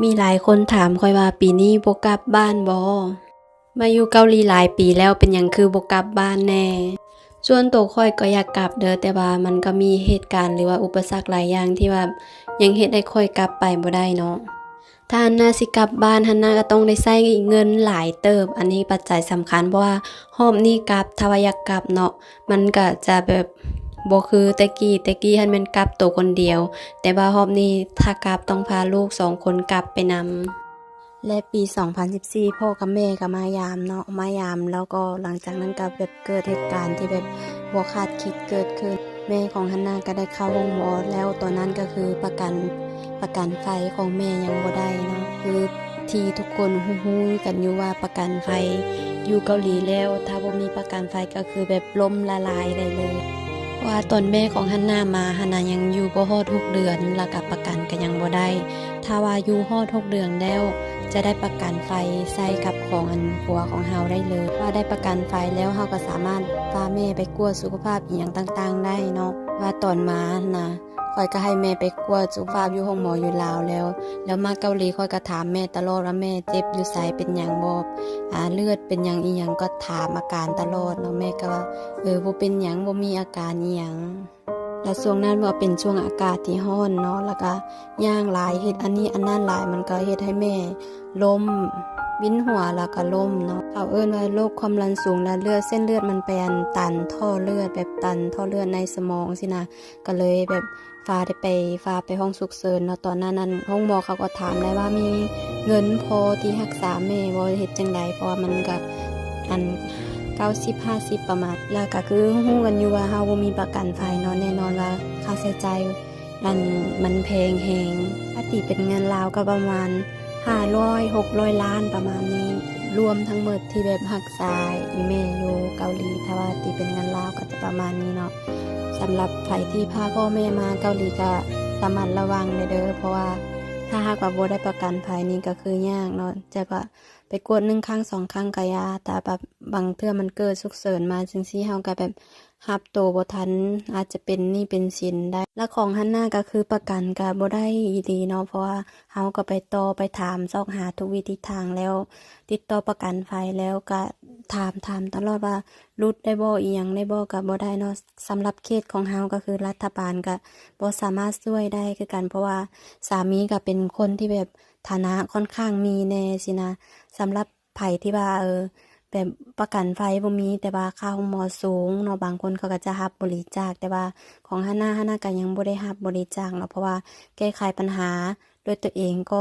ມີຫຼາຍຄົນຖາມຂ້ອຍວ່າ ປີນີ້ບໍ່ກັບບ້ານບໍ່? ມາຢູ່ເກົາຫຼີຫຼາຍປີແລ້ວ ເປັນຫຍັງຄືບໍ່ກັບບ້ານແດ່? ສ່ວນໂຕຂ້ອຍກໍຢາກກັບເດີ້ ແຕ່ວ່າມັນກໍມີເຫດການ ຫຼືວ່າອຸປະສັກຫຼາຍຢ່າງທີ່ວ່າຍັງເຮັດໃຫ້ຂ້ອຍກັບໄປບໍ່ໄດ້ເນາະ. ຖ້າຫັ້ນນາຊິກັບບ້ານຫັ້ນນາ ກໍຕ້ອງໄດ້ໃຊ້ເງິນຫຼາຍເຕີບ. ອັນນີ້ປັດໄຈສຳຄັນ ເພາະວ່າຮອບນີ້ກັບ ຖ້າວ່າຢາກກັບເນາະ ມັນກໍຈະແບບບໍ່ຄືແຕ່ກີ້. ແຕ່ກີ້ຫັ້ນແມ່ນກັບໂຕຄົນດຽວ ແຕ່ວ່າຮອບນີ້ຖ້າກັບຕ້ອງພາລູກສອງຄົນກັບໄປນຳ. ແລະ ປີສອງພັນສິບສີ່ ພໍ່ກັບແມ່ກໍມາຢາມເນາະ ມາຢາມ ແລ້ວກໍຫຼັງຈາກນັ້ນກໍແບບເກີດເຫດການທີ່ແບບບໍ່ຄາດຄິດເກີດຂຶ້ນ. ແມ່ຂອງຮັນນາກໍໄດ້ເຂົ້າໂຮງໝໍແລ້ວ ຕອນນັ້ນກໍຄືປະກັນ ປະກັນໄຟຂອງແມ່ຍັງບໍ່ໄດ້ເນາະ. ຄືທີ່ທຸກຄົນຮູ້ໆກັນຢູ່ວ່າປະກັນໄຟຢູ່ເກົາຫຼີແລ້ວ ຖ້າບໍ່ມີປະກັນໄຟກໍຄືແບບລົ້ມລະລາຍໄດ້ເລີຍ. ເພາະວ່າຕອນແມ່ຂອງຮັນນາມາຫັ້ນນະ ຍັງຢູ່ບໍ່ຮອດຫົກເດືອນ ແລ້ວກໍປະກັນກໍຍັງບໍ່ໄດ້. ຖ້າວ່າຢູ່ຮອດຫົກເດືອນແລ້ວ ຈະໄດ້ປະກັນໄຟໃຊ້ກັບຂອງອັນຜົວຂອງເຮົາໄດ້ເລີຍ. ວ່າໄດ້ປະກັນໄຟແລ້ວ ເຮົາກໍສາມາດພາແມ່ໄປກວດສຸຂະພາບອີ່ຫຍັງຕ່າງໆໄດ້ເນາະ. ວ່າຕອນມາຫັ້ນນະ ຂ້ອຍກໍໃຫ້ແມ່ໄປກວດສຸຂະພາບຢູ່ໂຮງໝໍຢູ່ລາວແລ້ວ ແລ້ວມາເກົາຫຼີຂ້ອຍກໍຖາມແມ່ຕະຫຼອດວ່າ ແມ່ເຈັບຢູ່ໃສ ເປັນຫຍັງບໍ່ ອາ ເລືອດເປັນຫຍັງອີ່ຫຍັງ ກໍຖາມອາການຕະຫຼອດເນາະ. ແມ່ກໍວ່າ ເອີ ບໍ່ເປັນຫຍັງ ບໍ່ມີອາການອີ່ຫຍັງ. ແລະ ຊ່ວງນັ້ນວ່າເປັນຊ່ວງອາກາດທີ່ຮ້ອນເນາະ ແລ້ວກະຍ່າງຫຼາຍ ເຮັດອັນນີ້ອັນນັ້ນຫຼາຍ ມັນກໍເຮັດໃຫ້ແມ່ລົ້ມ ວິນຫົວ ແລ້ວກະລົ້ມເນາະ. ເຂົາເອີ້ນວ່າໂລກຄວາມດັນສູງ ແລະ ເລືອດ ເສັ້ນເລືອດມັນໄປອັນຕັນທໍ່ເລືອດ ແບບຕັນທໍ່ເລືອດໃນສະໝອງຊີ້ນະ ກໍເລີຍແບບພາໄດ້ໄປ ພາໄປຫ້ອງສຸກເສີນເນາະ. ຕອນນັ້ນອັນ ໂຮງໝໍເຂົາກໍຖາມໄດ້ວ່າມີເງິນພໍທີ່ຮັກສາແມ່ບໍ່ ເຮັດຈັ່ງໃດ ເພາະວ່າມັນກະ ອັນ ເກົ້າສິບ ຫ້າສິບ ປະມານ. ແລ້ວກໍຄືຮູ້ກັນຢູ່ວ່າເຮົາບໍ່ມີປະກັນໄຟເນາະ ແນ່ນອນວ່າຄ່າໃຊ້ຈ່າຍ ອັນ ມັນແພງແຮງ. ຖ້າຕີເປັນເງິນລາວກໍປະມານຫ້າຮ້ອຍ ຫົກຮ້ອຍລ້ານ ປະມານນີ້ ລວມທັງໝົດທີ່ແບບຮັກສາອີ່ແມ່ຢູ່ເກົາຫຼີ. ຖ້າວ່າຕີເປັນເງິນລາວກໍຈະປະມານນີ້ເນາະ. ສຳລັບໃຜທີ່ພາພໍ່ແມ່ມາເກົາຫຼີກໍລະມັດລະວັງແດ່ເດີ້ ເພາະວ່າຖ້າຫາກວ່າບໍ່ໄດ້ປະກັນໄຟນີ້ກໍຄືຍາກເນາະ. ຈະວ່າ ໄປກວດໜຶ່ງຄັ້ງສອງຄັ້ງກໍຢ່າ ແຕ່ແບບບາງເທື່ອມັນເກີດສຸກເສີນມາຈັ່ງຊີ້ ເຮົາກໍແບບຮັບໂຕບໍ່ທັນ ອາດຈະເປັນໜີ້ເປັນສິນໄດ້. ແລະ ຂອງຫັ້ນນະກໍຄືປະກັນກໍບໍ່ໄດ້ອີ່ຫຼີເນາະ ເພາະວ່າເຮົາກໍໄປຕໍ່ໄປຖາມຊອກຫາທຸກວິທີທາງແລ້ວ ຕິດຕໍ່ປະກັນໄຟແລ້ວ ກໍຖາມ ຖາມຕະຫຼອດວ່າຫຼຸດໄດ້ບໍ່ ອີ່ຫຍັງໄດ້ບໍ່ ກໍບໍ່ໄດ້ເນາະ. ສຳລັບເຂດຂອງເຮົາກໍຄືລັດຖະບານກໍບໍ່ສາມາດຊ່ວຍໄດ້ຄືກັນ ເພາະວ່າສາມີກໍເປັນຄົນທີ່ແບບ ຖານະຂ້ອນຂ້າງມີແດ່ຊີ້ນະ. ສຳລັບໃຜທີ່ວ່າ ເອີ ແບບປະກັນໄຟບໍ່ມີ ແຕ່ວ່າຄ່າໂຮງໝໍສູງເນາະ ບາງຄົນເຂົາກໍຈະຮັບບໍລິຈາກ ແຕ່ວ່າຂອງຮັນນາ ຮັນນາກໍຍັງບໍ່ໄດ້ຮັບບໍລິຈາກເນາະ ເພາະວ່າແກ້ໄຂບັນຫາດ້ວຍຕົວເອງກ່ອນ.